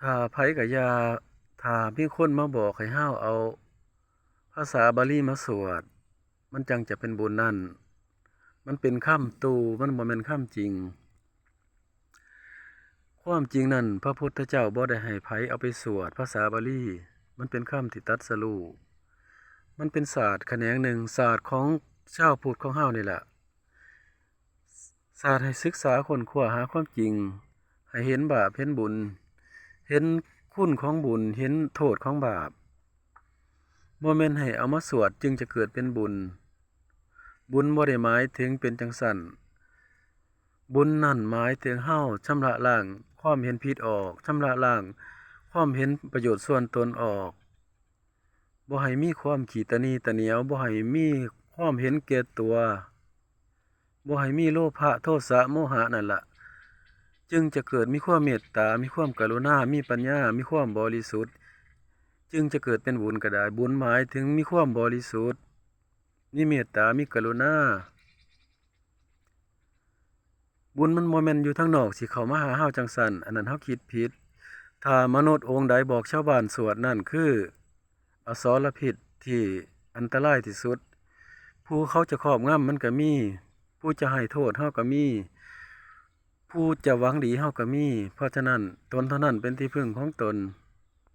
ຖ້າໃຜກໍຢ່າ ຖ້າມີຄົນມາບອກໃຫ້ເຮົາເອົາພາສາບາລີມາສວດ ມັນຈັ່ງຈະເປັນບຸນນັ້ນ ມັນເປັນຄຳຕູ່ ມັນບໍ່ແມ່ນຄຳຈິງ. ຄວາມຈິງນັ້ນ ພະພຸດທະເຈົ້າບໍ່ໄດ້ໃຫ້ໃຜເອົາໄປສວດພາສາບາລີ ມັນເປັນຄຳທີ່ຕັດສະຮູ້ ມັນເປັນສາດຂະແໜງໜຶ່ງ ສາດຂອງຊາວພຸດຂອງເຮົານີ້ແຫຼະ ສາດໃຫ້ສຶກສາຄົ້ນຄວ້າຫາຄວາມຈິງ ໃຫ້ເຫັນບາບເຫັນບຸນ ເຫັນຄຸນຂອງບຸນ ເຫັນໂທດຂອງບາບ ບໍ່ແມ່ນໃຫ້ເອົາມາສວດຈຶ່ງຈະເກີດເປັນບຸນ. ບຸນບໍ່ໄດ້ໝາຍເຖິງເປັນຈັ່ງຊັ້ນ. ບຸນນັ້ນໝາຍເຖິງເຮົາຊຳລະລ້າງຄວາມເຫັນຜິດອອກ, ຊຳລະລ້າງຄວາມເຫັນປະໂຫຍດສ່ວນຕົນອອກ, ບໍ່ໃຫ້ມີຄວາມຂີ້ຕະໜີຕະໜຽວ, ບໍ່ໃຫ້ມີຄວາມເຫັນແກ່ຕົວ, ບໍ່ໃຫ້ມີໂລພະ, ໂທສະ, ໂມຫະນັ້ນລະ, ຈຶ່ງຈະເກີດມີຄວາມເມດຕາ, ມີຄວາມກະລຸນາ, ມີປັນຍາ, ມີຄວາມບໍລິສຸດ, ຈຶ່ງຈະເກີດເປັນບຸນກໍໄດ້. ບຸນໝາຍເຖິງມີຄວາມບໍລິສຸດ, ມີເມດຕາ, ມີກະລຸນາ. ບຸນມັນບໍ່ແມ່ນຢູ່ທາງນອກຊິເຂົ້າມາຫາເຮົາຈັ່ງຊັ້ນ, ອັນນັ້ນເຮົາຄິດຜິດ. ຖ້າມະນຸດອົງໃດບອກຊາວບ້ານສວດນັ້ນຄືອະສອລະພິດທີ່ອັນຕະລາຍທີ່ສຸດ. ຜູ້ເຂົາຈະຄອບງຳມັນກໍມີ, ຜູ້ຈະໃຫ້ໂທດເຮົາກໍມີ, ຜູ້ຈະຫວັງດີເຮົາກໍມີ. ເພາະສະນັ້ນ ຕົນເທົ່ານັ້ນເປັນທີ່ເພິ່ງຂອງຕົນ.